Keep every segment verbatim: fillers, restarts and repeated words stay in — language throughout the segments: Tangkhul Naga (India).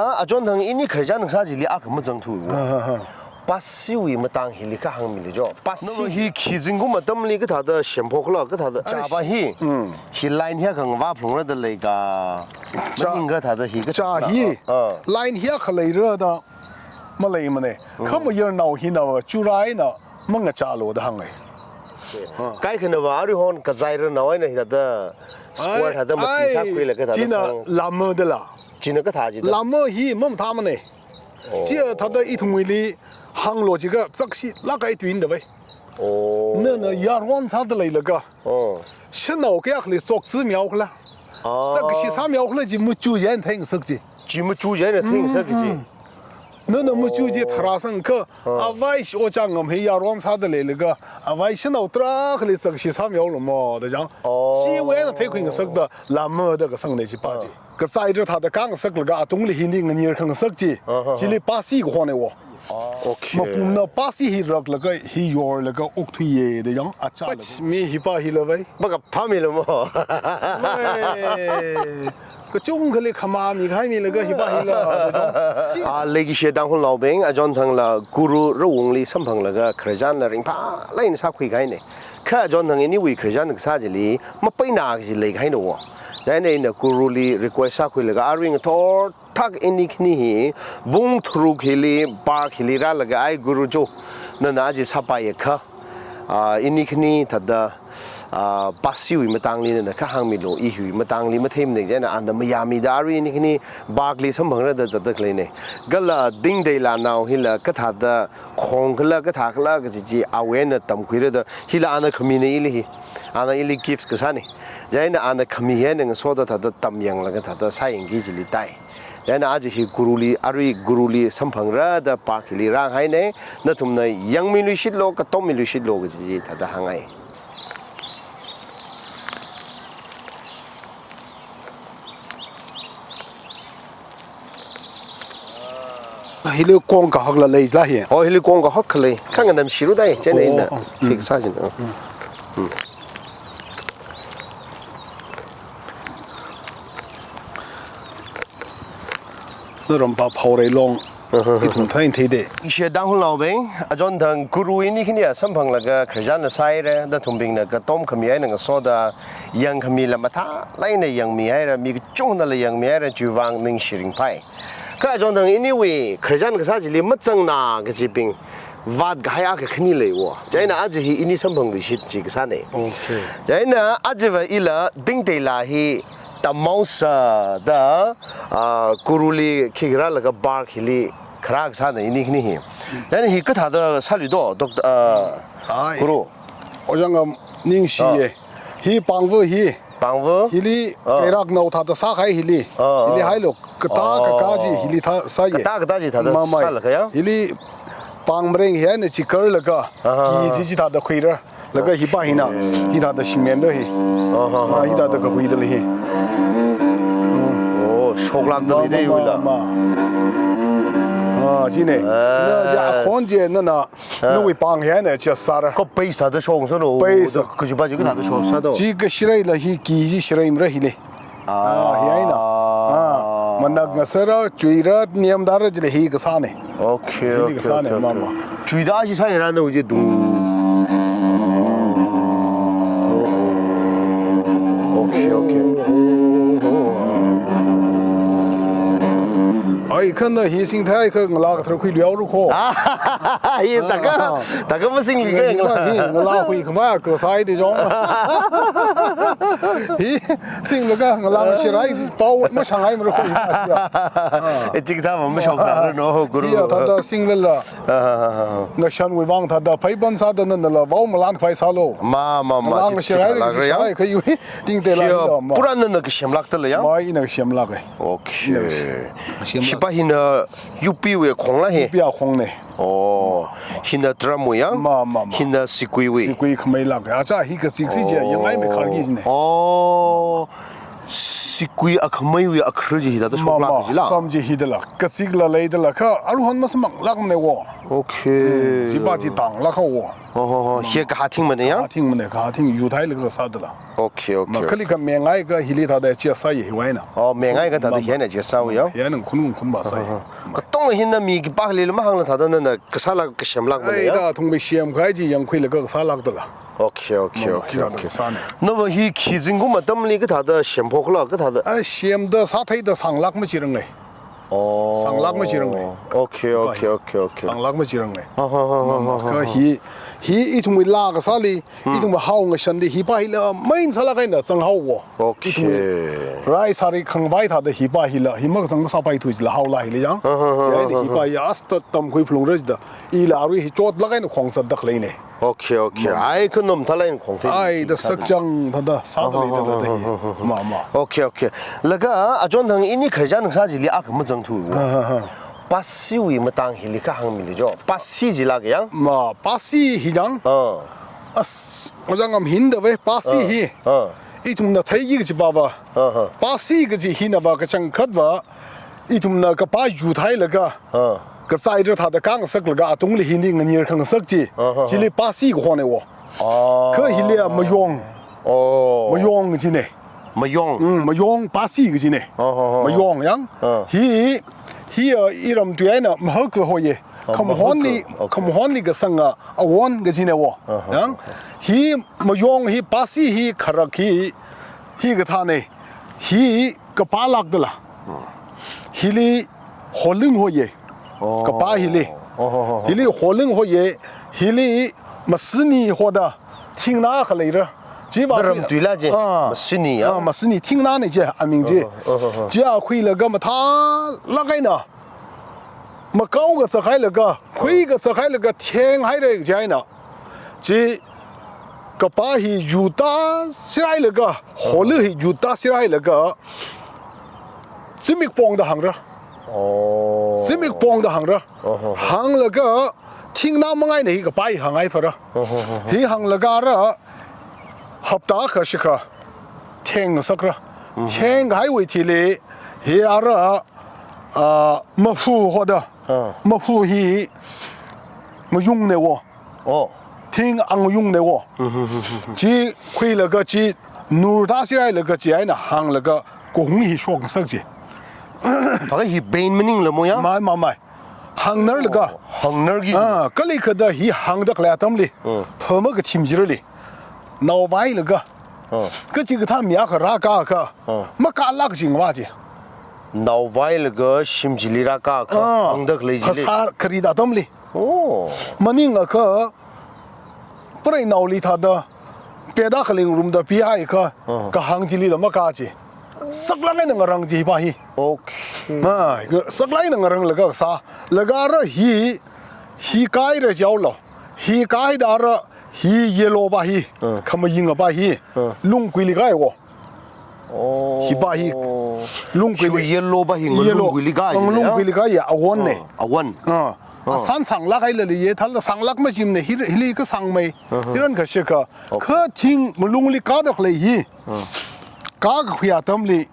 Ah, Ajahn Thang, ini khararchan kasā chili akha mazangthuwa. Ah, ah, ah. Pasiwui matang hili kha hāngmilu jo. Pasi. Nava hi khi zingkum atamli kathāda shemphokla, kathāda. Chapa hi. Mm. Hi line hiyākha ngavā phungra da leika. Cha. Maning kathāda hi kathāda. Cha hi. Ah, ah. Line hiyākha leira da maleimane. Mm. Kha mayarnao hina chura eina mangachālu da hāngai. Okay. Ah. Kaikhanava aruihon kazaira nao eina hithāda square thāda mati sākhuilaga thāda china sang. Lama dala. China kathā chi da. Lama hi mamathāmane. Oh. Chi thāda ithumwuili hānglu jiakha chakshilāk eina tuida vai. Oh. Nana yaron sāda leilaga. Oh. Shanao kayākhali chokzimihaokhala. Ah. Chakshi sāmihaokhala chi machu eina theingasak chi. Chi machu eina theingasak chi. Mm, mm. Nana machu chi tharāsangkha. Ah. Avai shi ocha ngam hi yaron sāda leilaga. Avai shanao tarākhali chakshi sāmihaolu mo da jang. Oh. Chiwui eina theikhuingasakda lama da kasangna chi pa chi. Ah. Kazaira thāda kangasaklaga atungli hili nganirkhangasak chi. Aha. Chili pasi kahona wo. Ah. Okay. Mapumna pasi hi raklaga hi yorlaga okthuiya da jang achālaga. Pach mi hi pa hila vai. Baka pamila mo. Vai. Kachungkhali khamā mikahai milaga hi pa hila da jang. Ah, leikashi Tangkhul naobing, Ajahn Thangla Guru rawungli samphanglaga khararchanla ringphālāk eina sākhuikahaine. Kha Ajahn Thang iniwui khararchan kasā chili mapeina kaji leikahaina wo. Chieina ina Guruli request sākhuilaga arui ngathorthak ini khani hi pung tharuk hili, park hili rālaga ai Guru jo, nana aja sāpaiakha, ah, ini khani thāda, ah, pasiwui matangli nana kha hāngmilu, iwui matangli matheimane, chieina ana mayāmida arui ini khani park li samphangra da zatda khaleine. Kala Tingteila nao hila kathāda khongkhala kathākhala kaji chi awui eina tamkhuira da, hila ana khamina ili hi. Ana ili gift kasāne. Chieina ana khami hi eina ngasoda thāda tamyanglaga thāda sāyangki chili tai. Chieina aja hi Guruli, arui Guruli samphangra da park hili rāhaine. Nathumna yangmiluishitlu, katommiluishitlu kaji chi thāda hāngai. Hili kong kahakla leila hi. Oh, hili kong kahak khalei. Kha nganamshiru dai, chieina ina. Oh, oh. Fix sāsina. Mm. Mm. Narampa Phaorei Long. Uh-huh. Ithum thāin theide. Leikashi Tangkhul naobing, Ajahn Thang Guru ini khani samphanglaga khararchanla sāhaire, nathumbingna katom khami eina ngasoda, yangkhamila mathālāk eina yangmihaira, mi kachungkhanala yangmihaira, chiwuivang ningshi ringphai. Kha Ajahn Thang iniwui khararchan kasā chili mazangna kajibing vātkahai akha khani lei wo. Chieina aja hi ini samphangluishit chi kasāne. Okay. Chieina ajava ila Tingteila hi tamhaosa da, ah, Guruli khi rālaga park hili kharā kasāna ini khani hi. Chieina hi kathāda sālu do, Doctor, ah, ai. Guru. Ojang am ningshiye. Ah. Hi pangva hi. Pangva? Hili, ah, kairak nao thāda sākahai hili. Ah, ah. Hili hailu, katā, ah, kakā chi hili thā sāye. Katā katā chi thāda mamai sālaga ya? Hili pang mareng hi eina chikarlaga, ah, ah, ki, ah, chi chi thāda khuira. Laga hi pa hina, okay, hi thāda shimenda hi. Ah, ah, ah, ah, hi thāda, ah, kakhuida lei hi. Mm. Oh, shoklākda lei de, ma, ma, wila. Ma. Ah, chine. Ah. Na ja khon je nana Ah. Nawui pang hi eina chi sāra. Ko paste thāda shokngasaklu. Paste. Kajipa chi kathāda shoksā do? Chi kashireila hi ki chi shireimara hili. Ah. Ah, hi eina. Ah. Manakngasakra, chuira, niamdara chili hi kasāne. Okay, hili okay, kasāne, okay, mama, okay. Chuida chi sāhaira nawui chi dung. Okay, okay. Ai, kha na hi singthei kha ngalā kathar khuilu yaoru kho. Ah, hi taka, ah, taka masingli kha hi ngalā. Hi ngalā khuikhamei kasā de jong. Hi singlaga ngalā ngashirai pao mashāngaimara kho hi. Ah. Eh, chikathā mashokngaranu, Guru. Hi thāda singlala. Ah, ah, ah, ah. Ngashanwui vang thāda pheiban sāda nala vao malan khavai sālu. Ma, ma, ma, ngalā chi, ngashirai, chithālākra ya? Ngashirai kha iwui Tingteila hi da, ma. Pura nana kasemlākda lei ya? Ma, ina kasemlāke. Okay. Ina kasem. Kasemlāk. Hi pa hina U P wui khongla hi? U P wui khongne. Oh. Hina drum wui ya? Ma, ma, ma. Hina siguiwui? Sigui khameilāke. Acha hi kachik si je, oh, yangngaimei kharki jine. Oh. Sigui akhameiwui akhar chi hithāda shoklāk jila? Ma, ma. Sam chi hithāla. Kachikla leidala kha, aruihon masamanglākmane wo. Okay. Hmm. Chipa chi tānglāk kha wo. Ho, ho, ho. Hi kahā thingmana ya? Kahā thingmana, kahā thing yuthailaga sādala. Okay, okay. Ma kali ka mengai ka hili thāda chia sāya hiwui eina. Oh, mengai ka thāda Ma, ma. hina chia sāya. Hina khun khun ba sāya. Aha. Katonga hina mi khipākhali mahāngla thāda nana kasālāk kasemlākmana Ai, ya? da thung mi semkahai chi yangkhuilaga kasālākdala. Okay, okay, Ma, okay, hina okay. kasāna. Nava hi khi zingkum atamli kathāda semphokla kathāda? Ai, semda sātheida sānglāk machirangai. Oh. Sānglāk machirangai. Okay, okay, okay, okay. Sānglāk machirangai. Ha, ha, ha, ha, Ma, ma, ha, ha, ka ha. hi, hi ithumwui laa kasāli, Hmm. ithumwui hao ngashanli, hipā hila main sālāk eina zanghaowa. Okay. Ithumwui rai sāri khangavai thāda hipā hila, hi makazang kasāpai thuila haola hila yang. Ha, ha, ha, Chieina ha, ha, hipā ha. ya asta tamkhui phalungra jida, ila arui hi chotlāk eina khongzatda khaleina. Okay, okay. Ai, khanom thalai khong thei. Ai, da sakchang thāda, sāda Aha, leida aha, lada hi. aha, aha. Ma, ma. Okay, okay. Laga, achon thang ini kharjan sā chili akha mazangthu. Aha, aha. Pasiwui matang hili kahāng milu jo. Pasi jilāk yang? Ma, pasi hi jang. Ah. As, majang am hinda ve, pasi Ah, hi. ah. Ithumna theiki kaji ba ba. Aha. Pasi kaji hina ba kachangkhat ba. Ithumna kapā yuthailaga, Ah. kachaira thāda kangasaklaga atungli hili nganir khangasak chi. Aha. Chili pasi kahona wo. Ah. Kha hili a mayong. Oh. Mayong kajina. Mayong. Mm, mayong pasi kajina. Aha, aha. Mayong yang. Ah. Hi, hi, uh, iram tui eina mahaka hoya. Ah, Khamahonli, mahaka. Okay. khamahonli kasanga awon kajina wo. Aha, Yang. aha. Hi mayong hi pasi hi kharak hi, hi kathāna. Hi kapālākdala. Hmm. Hili holing hoya. Oh. Kapā hili. Oh, oh, oh, oh. Hili holing hoya. Hili masini hoda thingnā khalei ra. Chi ba Daram hi- tuila je. Ah. Masini ya. Ah, masini thingnāna je, aming je. Oh, oh, oh, oh. Chi a khuilaga mathālāk eina. Makao kazak hailaga, khui kazak hailaga, thenghaira chieina. Chi kapā hi yuta sirhailaga, holu hi yuta sirhailaga, zimik pongda hāngra. Oh. Zimik pongda hāngra. Oh, oh, oh. Hānglaga, thingnā mangaina hi kapā hi hānghai phara. Oh, oh, oh, oh. Hi hānglaga ra, hapta kha shikha, theng sakra. Mhm. Thenghaiwui thili, hi ara, ah, mahu hoda. Ah. Mahu hi ngayungna wo. Oh. Thing angayungna wo. Mhm, mhm, mhm. Chi khuilaga chi nurda sirhailaga chieina hānglaga kahung hi shoksak chi. Thākha hi pain maningla mo ya? Mai, mai, mai. Hāngnarlaga. Oh, hāngnarki. Ah, kali kada hi hāngda khalei atamli. Mm. Phama kathim jirali. Naovailaga. Ah. Kachi kathā mi akha rākakha. Ah. Makālāk jing va chi. Naovailaga shim chili rākakha. Ah. Hāngda khalei chili. Phasā kharida atamli. Oh. Maningakha, preinaoli thāda, peda khaling rumda pihaiakha, Ah. kahāng chilila makā chi. Saklāk eina ngarang chi pa hi. Okay. Ma, saklāk eina ngaranglaga sā. Laga ra hi, hi kaira jihaolo. Hi kaida ra, hi yellow pa hi. Ah. Khamaying pa hi. Ah. Lungkuili kai wo. Oh. Hi pa hi lungkuili. Hi yellow pa hi Yellow. ngalungkuili kai Ngalungkuili kai ya, awon ne. Ah, awon. Ah. Ah. Asan sānglāk hailali ye, thāla sānglāk machimna hi, hili kasāngmei. Uh-huh. Tiran kashika. Okay. Kha thing ngalungli kada khalei hi. Ah. Kakakhui atamli.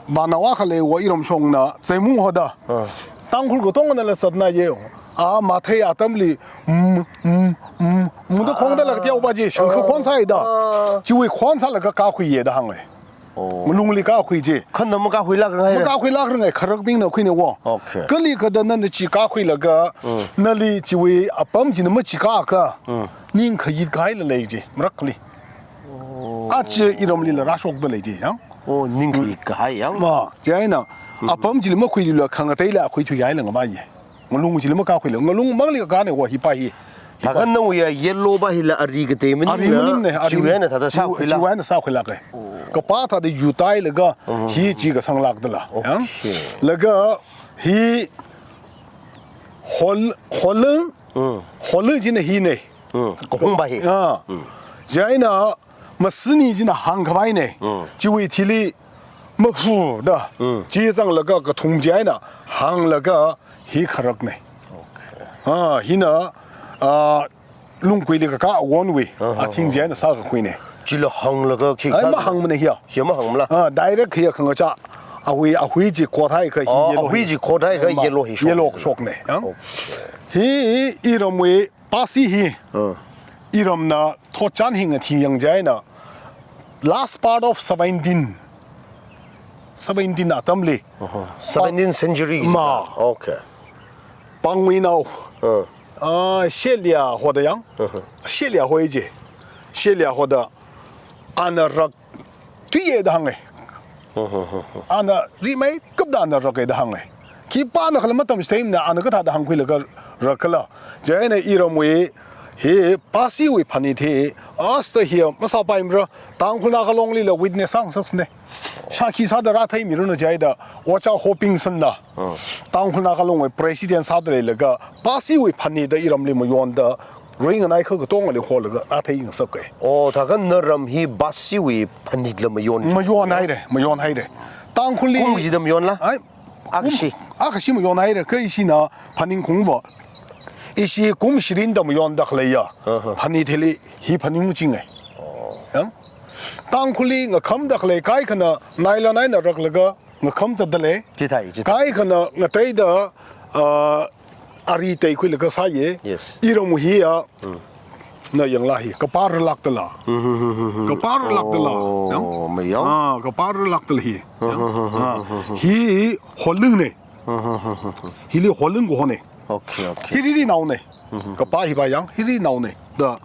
Ba nawa khalei wa iram shongna, Zeimung hoda. Ah. Tangkhul katonganala zatna ye. A mathei atamli, mm, mm, mm, mm da khongda lak tiao pa ji, shangkha Ah. khon sāida. Ah. Chiwui khon sālaga kakhui ye da hānga. Oh. Ngalungli kakhui ji. Khanna makakhuilāk rangai ra? Makakhuilāk rangai, kharakbingna khuina wo. Okay. Kali kada nana chi kakhuilaga, Mm. nali chiwui apam china machikaka. Mm. Ning khayit kahaila lei ji, marakli. Oh. Achi iramlila rāshokda lei ji, yang. Oh, ning khayit kahai, yang. Ma, chieina, Mm. apam chili makhuilila khangateila khuithui kahaila ngama ye. Ngalung chili makakhuila, ngalung mangli kakana wo hi pa hi. Hi pa. Thākha nawui ya yellow pa hila ari katei maningla, Ari maningna, ari chiwui eina thāda chiwui, sākhuila. chiwui eina sākhuilāka. Oh. Kapa thāda yuthailaga, Mhm. hi chi kasānglākdala. Yang. Okay. Laga hi hol-, holing, Mm. holing china hina. Mm. Kahung pa hi. Ah. Mm. Chieina masini china hāngkhavai ne. Mm. Chiwui thili mahu da. Mm. Chi zanglaga kathum chieina hānglaga hi kharak ne. Okay. Ah, hina, ah, lungkuili kaka awonwui. Uh-huh. Athing chieina sākakhui ne. Chila hānglaga khi Ai, sā- mahāngmana hiya. Hiya mahāngmala. Ah, direct hiya khangachā. Ahui, ahui chi khothai kha hi Oh, yellow ahui hi. chi khothai kha Ma, yellow hi shok. yellow shok ne. Yang? Okay. Hi, iramwui Pasi hi, uh, iramna thotchan hi ngathi yang jaina, last part of seventeen, seventeen atamli. Uh-huh. Seventeenth century. Ma. Okay. Pangwinao. Uh. Ah, Shelia hoda yang. Uh-huh. Shelia hoi je. Shelia hoda. Ana rak tuiye da hānge. Ana rimeikapda ana rake da hānge. Khipāna khala matam stem na ana kathāda hāngkhuilaga rakala. Jaina iramwui hi Pasiwui phanit hi asta hi masāpaimara, Tangkhul Naga Longlila witness sāngasaksne. Shākhi sāda rātheimiranu jaida Oja Hopingson na. Ah. Tangkhul Naga Longwui president sāda leilaga Pasiwui phanit da iramli mayonda ringanai kha katongali holaga rātheingasake. Oh, thākha naram hi Pasiwui phanitla mayon. Mayon haire, mayon haire. Tangkhulli. Kum kachida mayonla? Ai, akashi. Kum, akashi mayon haire, kha ishina phaningkhaungva. Ishi kum shirinda mayonda khaleiya. Uh-huh. Phanit hili hi phaningchinge. Oh. Yang? Tangkhulli ngakhamda khalei kaikhana nylon eina raklaga ngakham zatda lei. Chithai, chithai. Kaikhana ngateida, ah, ari teikhuilaga sāye. Yes. Iram hiya. Mm. Na yangla hi, kapā ralakdala. Mm-hmm. Kapā ralakdala. Oh, yang? Mayang. Ah, kapā ralakdala hi. Yang? Mm-hmm. Ah, hi holingne. Mm-hmm. Hili holing kahone. Okay, okay. Hi riri naone. Mm-hmm. Kapā hiva yang, hi riri naone. Da.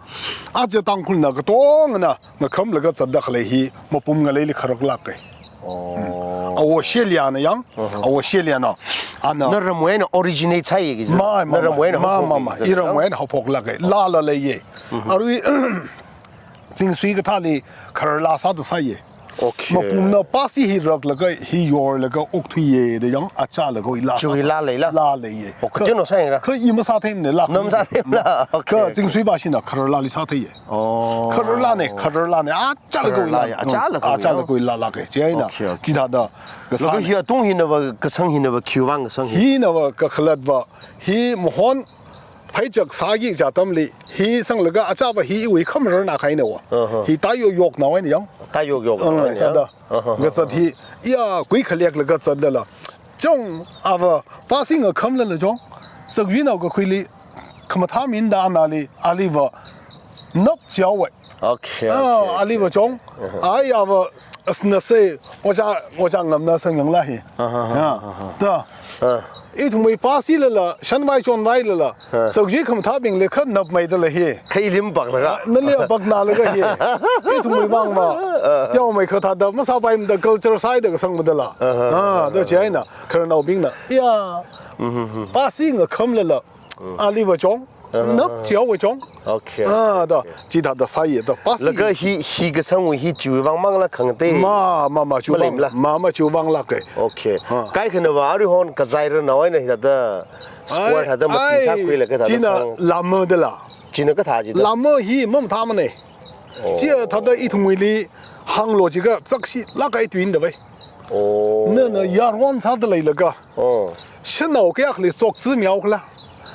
Aja Tangkhulna katongana ngakhamlaga zatda khalei hi mapum ngaleili kharak lake. Oh. Awo Sheliana yang, uh-huh, awo Sheliana. Ana. Naramwui eina originate sāye kaji. Ma, ma, naramwui eina ma, ma, haophok ma, kaji. Iramwui eina haophok lake. Lala leiye. Mm-hmm. Arui, Zingsui kathāli khararla sāda sāye. Okay. Mapumna Pasi hi raklaga, hi yorlaga okthuiye da yang achālaga ila. Chiwui sāsa. La leila? La leiye. Oh, kachino sāyangra? Kha i masātheimane la. Na masātheimala? Okay, okay. Kha Zingsui bashina khararlali sātheiye. Oh. Khararlane, khararlane. Achālaga ila. Khararla ya, achālaga ila. Achālaga ila lake. Jaina. Okay, okay. Chithāda. Laga kasāne. Hi atung hinava, kasang hinava, khiwui vang kasang hi? Hinava kakhalatva. Hi mahon phaichak sāki kaji atamli, hi sanglaga achāva hi iwui khamarar na kahaina wa. Uh-huh. Hi tayok yokna wa ni yang. Tayok yokna wa ni yang. Thāda. Uh-huh. Ngasat hi, iya, kui khalek laga zatlala. Chong, ava, Pasi ngakhamlala chong. Sakvinao kakhuili, khamathā minda anali, aliva. Nap chiao wai. Okay, ah, okay, aliva okay, chong. Uh-huh. Ai ava, asna se, oja, oja ngamna sang yangla hi. Uh-huh, ya, uh-huh. Da. Uh. Ithumwui Pasilala, shanvai chonvailala. Uh. Sakji khamathābingli kha napmeidala hi. Kha ili mapaklaga. Nali apaknalaga hi. Ithumwui vangva. Uh. Yaomei kha thāda, masāpaimada culture sāhaida kasang madala. Uh-huh, ah, uh-huh, da uh-huh. Chieina, khararnaobingna. Ya. Mm-hmm. Pasi ngakhamlala. Mm. Aliva chong, uh-huh, nap chiao wai chong. Okay, ah, okay, da, okay. Chithāda sāye da, Pasi. Laga hi, hi kasangwui hi chiwui vang mangla khangatei. Ma, ma, ma, chiwui vang. Maleimala? Ma, ma, chiwui vang lake. Okay. Ah. Kaikhanava aruihon kazaira naoina hithāda square thāda ai, mati ai, sākhuilaga thāda china sang. Lama dala. China kathā chida. Lama hi mamathāmane. Oh. Chia thāda ithumwuili hānglo jiakha zakshilāk eina tuida vai. Oh. Nana yaron sāda leilaga. Oh. Shanao kayākhali chokzimihaokhala.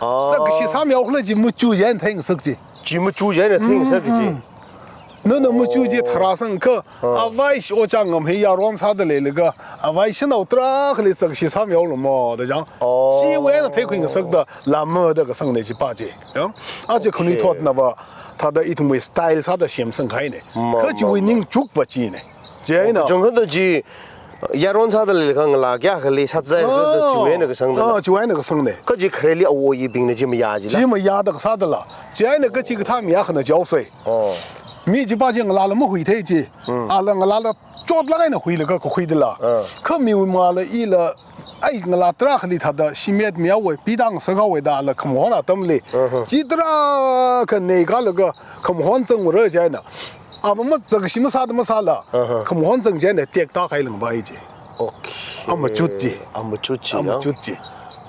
Ah. Zakshi sāmihaokhala chi machu eina theingasak chi. Chi machu eina theingasak chi. Mm, mm. Nana machu chi tharāsang kha. Ah. Avai shi oja ngam hi yaron sāda leilaga. Avai shanao tarākhali zakshi sāmihaolo mo da chang. Oh. Chiwui eina theikhuingasakda lama da kasangne chi pa chi. Ya? Aja khanuithotnava thāda ithumwui style sāda semsangkahaine. Ma, ma, ma. Kha chiwui ningchukva chine. Chieina. Oh, kachungkha da chi, yaron sāda leilakha ngalā kayākhali sāzai kha da chiwui eina kasangda. Ah, chiwui eina kasangne. Kha chi khareli awo ayibingna chi mayā chila. Chi mayāda kasādala. Chieina kha chi kathā mi akhana chaosai. Oh. Mi chipa chi ngalāla mahuithei chi. Hmm. Ala ngalāla chotlāk eina huilaga kakhuidala. Ah. Kha miwui mangāla ila, ai ngalā tarākhali thāda shimet mihaowe, pidang sāhaowe da ala khamahon atamli. Uh-huh. Chi tarākha neikalaga khamahon zangura chieina. Ava ma zakshi masāda masāla. Uh-huh. Khamahon zang chieina tekta kahailangvai chi. Okay. Amachut chi. Amachut chi, ya. Amachut chi.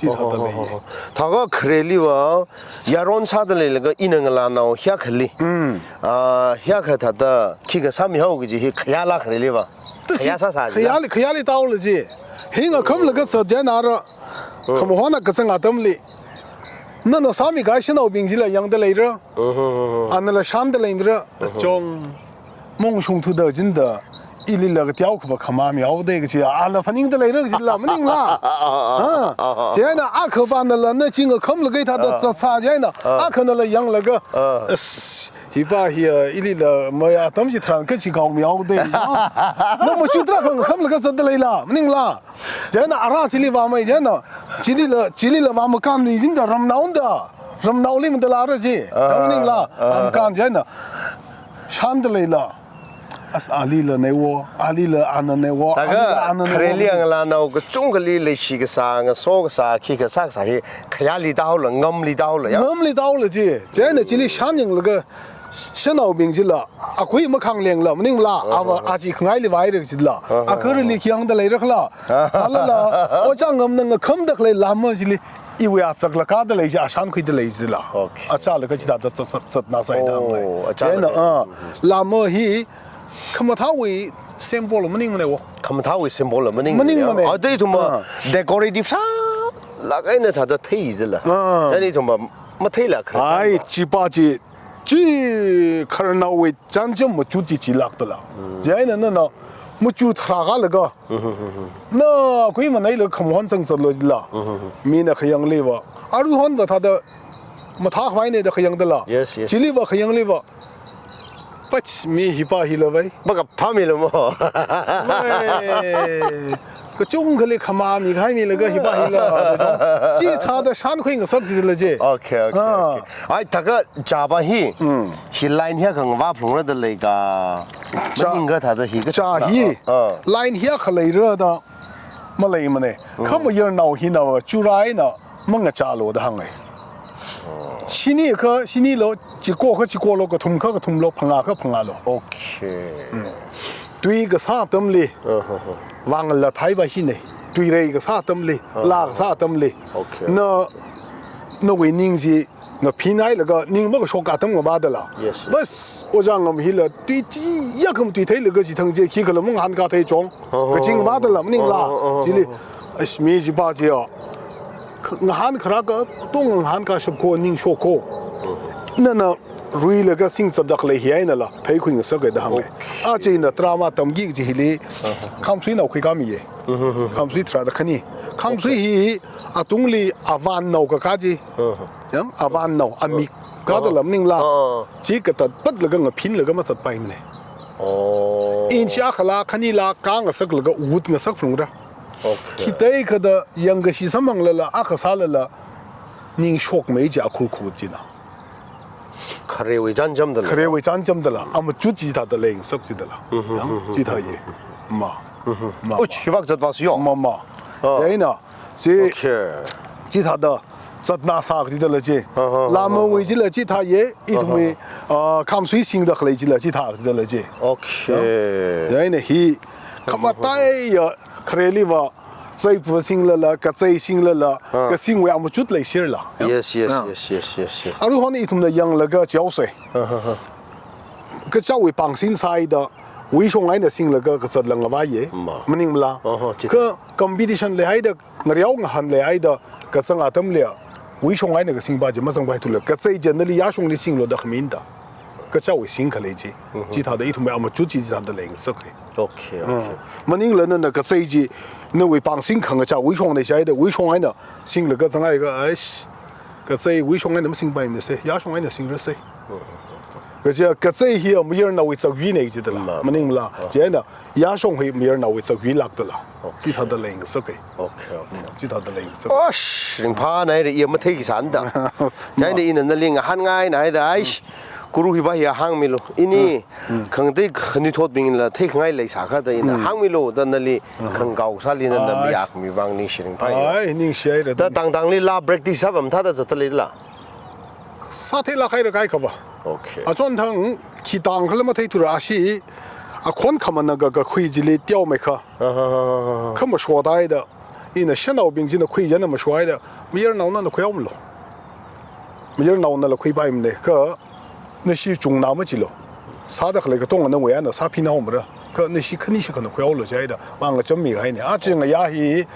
Chi thāda leiye. Oh, oh, oh, oh. Thākha khareliva, yaron sāda leilaga ina ngalānao hiyākhali. Mm. Ah, hiyākha thāda, khikha sāmihao kaji hi khayāla khareliva. Ta chi, khayā sāsā chi khayāli, khayāli taola chi. Hi ngakhamlaga zat chieina ara. Mm. Khamahona kazang atamli. Nana sāmikahai shanaobing chila yangda leira. Mm-hmm. Anala shanda leira. Mm-hmm. Chong. Mongshung thuda jinda. ilila kateokha va khamā mihaoda kachi, ala phaningda leira kachila, maningla? Ha? Chieina akha vānala na chi ngakhamlaga hithāda zatsā chieina, akhanala yanglaga, as, hipa hi, ilila maya atam chitharan kachi kao mihaoda. Na machut tarākha ngakhamlaga zatda leila, maningla? Chieina ara chili vāmei chieina, chilila, chilila vāmakānmi jinda ramnaoda, ramnaoli matalara chi, maningla? Vāmakān chieina shānda leila. As alila neiwo, alila ana neiwo, Taka alila ana neiwo. Khareli ngalānao kachungkhali leishi kasā, ngaso kasā, khi kasā kasā hi khayāli tāhaola, ngamli tāhaola, ya? Ngamli tāhaola chi. Chieina chili shānyanglaga shanaobing chila, akhui makhanglengla, maningla, ava achi khangaili vāhaira kachila. Akhareli khi hāngda leira khala. Thālala, ojā ngamna ngakhamda khalei lama chili, iwui atsakla kāda lei chi, a shānkhuida lei chila. Okay. Achālaga chithāda zat, zat, zat, zatnāsai da hānglei. Oh, achālaga. Chieina, ah, lama hi khamathāwui symbol maningmanei wo. Khamathāwui symbol maningmanei. Maningmanei. Ada ithumva decorative sālāk eina thāda thei chila. Ah. Chieina ithumva matheila khare. Ai, chipa chi, chi khararnaowui chānjam machut chi chilāk dala. Chieina nana machut tharākha laga, na khuimaneilaga khamahon sangzatlo chila. Mina khayangliva, aruihonva thāda mathākhavai nei da khayang dala. Yes, yes. Chiliva khayangliva, pach mi hipa hila vai. Baka pamilo mo. Vai. Kachungkhali khamā mikahai milaga hipa hila. Chithāda shānkhui ngasak chila chi. Okay, okay, ah, okay. Ai, taka chapa hi. Mm. Hi line hiyākha ngavā phungra da leika. Cha, maningakha thāda hi ka cha hi. Ah, ah. Line hiyākha leira da maleimanei. Mm. Kha mayarnao hina va chura eina mangachālo da hāngai. Oh. Shini kha shinilo, chiko kha chikolo, kathum kha kathumlo, phangā kha phangālo. Okay. Mm. Tui kasā atamli, uh-huh, vāngala thai va shinei. Tuirei kasā atamli, uh-huh, laa kasā atamli. Okay. Na, nawui ning chi, na phinailaga ning makashok atam ngavā dala. Yes, yes. Bas, ojā ngam hila, tui chiyākha matui theilaga chithang chi, khikhala mangahānkā thei chong. Oh, kaching vā dala maningla. Oh, oh, oh, chili, oh. As mi chipa chi ya. K-, ngahānkharā katonga ngahānkāshap ko, ningshok ko. Oh. Nana ruilaga singzatda khalei hi einala, theikhui ngasak da hāngai. Okay. Aja ina drama tamki kaji hili, uh-huh, Khamsuinao khuikāmiya. Uh-huh. Khamsui tharāda khani. Khamsui, okay, hi, atungli avānnao kakā chi. Uh-huh. Yang, avānnao, amik, uh-huh, kādala maningla. Uh-huh. Chi katatpatlaga ngaphinlaga mazatpaimanei. Oh. Inch akhala khanila khangasaklaga ut ngasak phungra. Okay. Khiteikhada yangkashi samphang lala, akha sālala, ningshokmei chi akhur khur china. Kharewui chānjam dala. Kharewui chānjam dala, amachut chithāda leingasak chidala. Mhm, yang, mhm, chithāya. Mhm. Ma. Mhm. Ma. Uch, hivak zatvāsiyo. Ma, ma. Ah. Chieina, chi, okay, chithāda zatnāsā chidala chi. Ah, ah, ah, ah, ah. Lamawui chila chithāya, ithumwui, ah, ah, ah, ah, Khamsui singda khalei chila chithā chidala chi. Okay. Yang. Chieina hi, khamataiya khareliva, chaipu singlala, kachai singlala, ah, kasingwui amachut leishirla. Yang. Yes, yes, ah, yes, yes, yes, yes. Aruihon ithumna yanglaga chaosei. Ah, ah, ah. Kachaowui pāngsin sāhaida, wuishong eina singlaga kazatla ngavaiya. Ma. Maningmala. Oho, chita. Ka competition leihaida, ngareo ngahān leihaida, kazang atamli, wuishong eina kasingpa chi mazangpaithula, kachai chi nali yāshongli singlo da khaminda. Kachaowui sing khalei chi. Mhm. Chithāda ithumwui amachut chi chithāda leingasaka. Okay, okay. Ah. Maningla nana kachai chi, nawui pāngsin khangachā wuishong nei shaida, wuishong eina singlaga zanghaiakha, aish, kachai wuishong eina masingpaimase, yāshong eina singrase. Kaja kachai hi mayarnaowui zakyui nei chidala. Ma. Maningmala. Ah. Chieina yāshong hi mayarnaowui zakyui lākdala. Okay. Chithāda leingasaka. Okay, okay. Mm, chithāda leingasaka. Osh, ringphānāhaira, iya matheikasānda. Ma. Chieina ina nali ngahānngai nahaida, aish, mm, guru hiva hi hāngmilu. Ini, mm, mm, khangatei khanuithotbingla theikhangai leisākha da ina, mm, hāngmilu da nali, mm, khangakao sāli nana, aish, mayākhami vang ningshi ringphāya. Ai, ningshihaira da. Da tangtangli laa practice sāpam thāda zatda leila. Sātheilāk haira kaikhava. Okay. Achonthang, khi tangkhala matheithura ashi, akhon khamana kakakhui chili teomeikha. Ah, ah, ah, ah, ah. Khamashotahaida, ina shanaobing china khui china mashohaida, mayarnaona na khuihaomilu. Mayarnaonala khuipaimanei, kha nashi chungna machilu. Sāda khalei katonga nawui eina sāphinhaomara. Kha nashi khani shikhana khuihaolu jihaida, vang ngacham mihainei. Aja ngayā hi,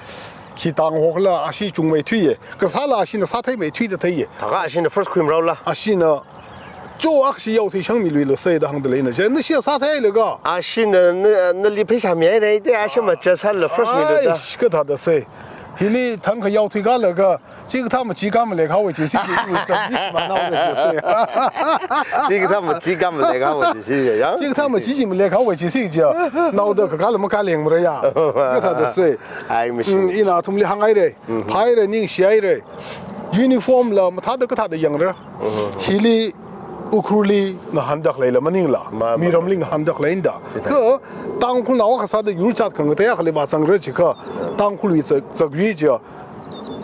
khi tang hokhala, ashi chungmeithuiya. Kasāla ashina sātheimeithuida theiya. Thākha ashina first khuimaraola. Ashina Cho akshi yaothui shangmiluilu sai da hāngda leina. Je, nashi sāthailaga. Ashina, na, nali pheisā mihaira te, ashi macha sāla first milu da. Ai, kathāda sai. Hili thangkha yaothui kalaga, chikathā machi ka malekhaowa chi si, chi, chi, chi, chi, manaowa chi si. Chikathā machi ka malekhaowa chi si, ya? Chikathā machi chi malekhaowa chi si, chi. Naoda kakāla makaleng mara ya. Kathāda sai. Ai, machine. Mm, ina athumli hānghaira. Mhm. Phāhaira, ningshihaira. Uniform la mathāda kathāda yangra. Mhm. Hili Ukhrulli ngahānda khaleila maningla, ma, ma, miramli ngahānda khaleina da. Chithā. Kha Tangkhulnao kasāda yurchat khangatei akhali vāzangra chiakha, Tangkhulwui zak, zakyui chi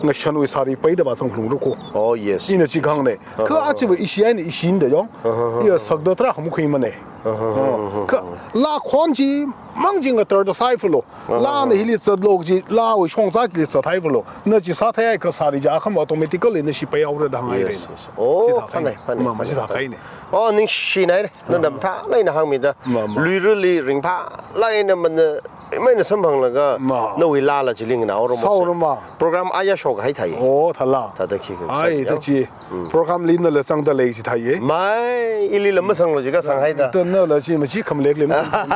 ngashanwui sari paida vāzang phalungra ko. Oh, yes. Ina chi kahāngna. Kha, aha, achiva ishi eina ishina da yong. Aha, aha. Iya sakda tarākha makhuimana. Aha, aha, aha. Kha laa khon chi mang chi ngatarda sāhai phalu. Aha. Laana hili zatlo chi, laawui shongza chili zathai phalu. Na chi sāthaiakha sari chi akhama automatically nashi peihaora da hānghai. Yes, re. Yes. Oh, chithā phānai, kahaina. Phānai, ma, ma, phānai, chithā phānai. Kahaina. Oh, ningshinaira. Nana, aha, mathālāk eina hāngmida. Ma, ma. Luirali ringphālāk eina mana, maina samphanglaga. Ma. Nawui laala chili nganaorama. Sāorama. Program aya shokhai thai. Oh, thāla. Thāda khi kha. Ai, sai, da ya. Chi. Mm. Program li nala zangda lei chithāya. Mai, ilila masanglu jiakha sanghaida. Tun nala chi machi khamlekli masang.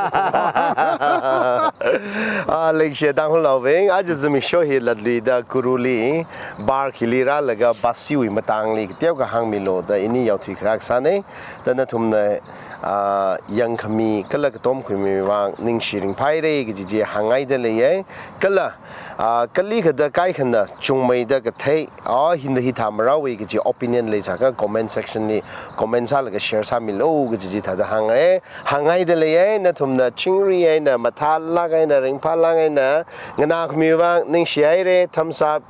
Ah, leishiya Tangkhulnaobing, aja zimiksho hi latluida Guruli, bar hili rālaga basiwui matangli kateokha hāngmilu da ini yaothui kharā sāna. Da nathumna, ah, yangkhami kala katomkhuimi vang ningshi ringphāhaira kaji chi hānghaida leiya. Kala, ah, kali kathāda kaikhana chungmeida kathei, ah, hina hithā marāowa kaji opinion leisākha comment section li comment sālaga share sāmilu kaji chi thāda hānga. Hānghaida leiya, nathumna chingri eina, mathālāk eina, ringphālāk eina nganākhami vang ningshihaira, thumbs up,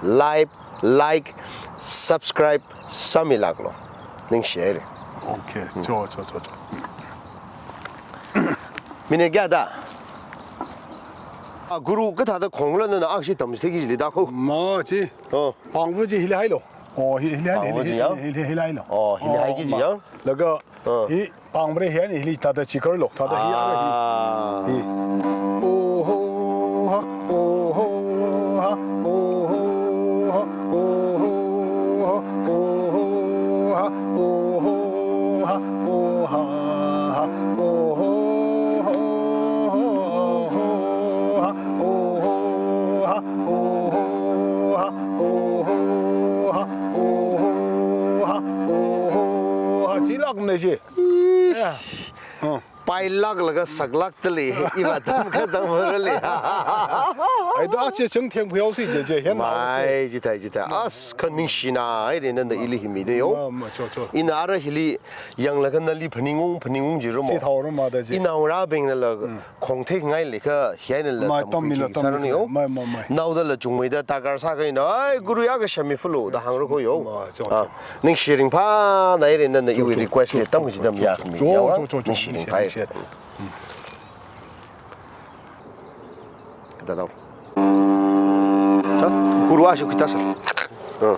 like, like, subscribe sāmilāklu. Ningshihaira. Okay, cho, cho, cho, cho. Minute kayāda? Ah, Guru, kathāda khongla nana akshi tamchithei kajili da kho. Ma chi. Oh. Pāngva chi hili hailu. Oh, hi, hili hai, pāngva hili, chi ya? Hili, hili, hili hailu. Oh, hili hai kaji ma, ya? Laga, ah, hi pāngva hi eina hili thāda chikarlu. Thāda hi, ah, hi. Hi. Oh ho ha, oh ho ha, oh ho ha, oh ho ha, oh ho ha, oh ho ha, oh ho ha, oh ho ha, oh ho ha, oh ho ha, oh ho ha, oh ho ha, oh ho ha, oh ho ha. Chilākna chi. Ish. Ya. Oh. Pailāklaga saklākda lei, iva tamkha zangmara lei. Ai, da chi chang theng phuyao si je je, hiyan na si. Mai, chithāi, chithāi. As, kha ningshina haira nana ili hi mida yo. Ma, ma, cho, cho. Ina ara hili yanglaga nali phaningung, phaningung jiruma. Chithāorama da chi. Inaorabingnala, mm, khong theingai leiakha, hi einala ma, tamkhui tammilu, ki sāranu yo. Tammilu. Mai, mai, mai. Naodala chungmeida darkar sākha ina, ai, Guru ya kashammi phalu, da hāngra kho yo. Ma, cho, ah, cho. Ningshi ringphāna haira nana iwui request li tamkhui chi tamya khami yawa. Cho, cho, cho, cho. Ningshi ringphā. Ningshi, ningshi. Kathāda. Cha, Guru ashi kathāsa. Ah.